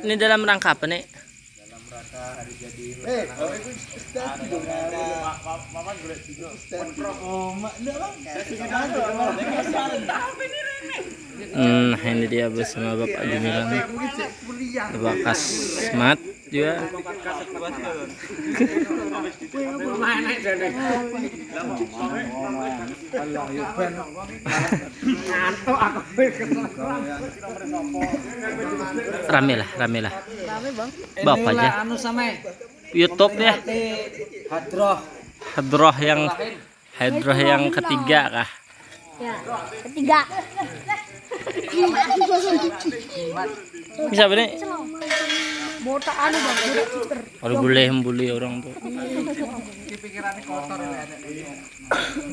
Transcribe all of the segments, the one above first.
Ini dalam rangka apa nih? Dalam rangka hari jadi. Nah, ini dia bersama Bapak Jumiran, Bapak Kasmat juga. Rame lah, rame lah. Bapak aja. YouTube ya. Hadroh yang ketiga kah? Ya, ketiga. Bisa bener? Botak anu bang, botak super. Kalau boleh membuli orang tuh. Pikirannya kotor ya.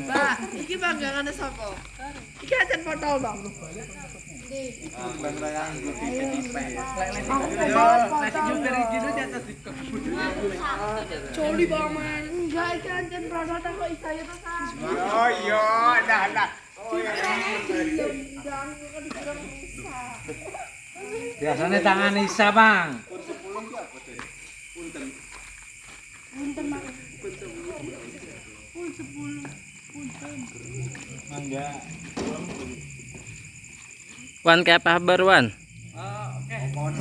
Bah, iki banggangane sapa? Iki acan botol bang. Coli bang man. Enggak, iki acan prasata kok isa ya ta. Oh iya, nah nah. Biasanya tangan Isa bang. Wan, kayak apa kabar Wan?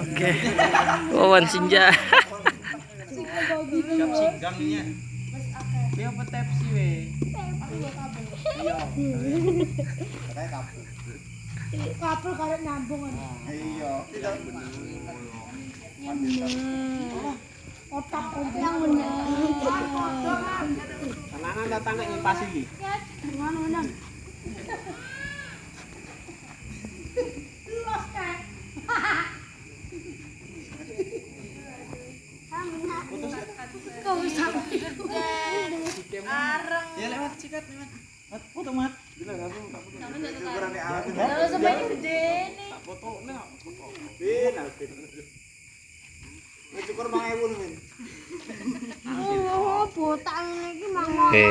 Oke. Oh, Wan Sinja. Siap singgangnya. Dia apa tepsi we? Kabel karek nyambung. Iya. Otak yang bener. Tenanan ta tangan ngipas iki. Ngono-ngono. Los kae. Ya lewat sikat lewat. Mat foto mat. Lalu sampai gede nih. Foto nih. Bin. Cukur 1000 min. Oh, botak ngene iki mang. Oke.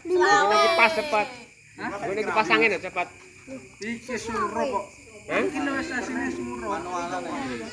Ini kipas cepat. Ini kipas angin ya cepat. Iki suro kok. Iki lho asine suro. Manualan ya.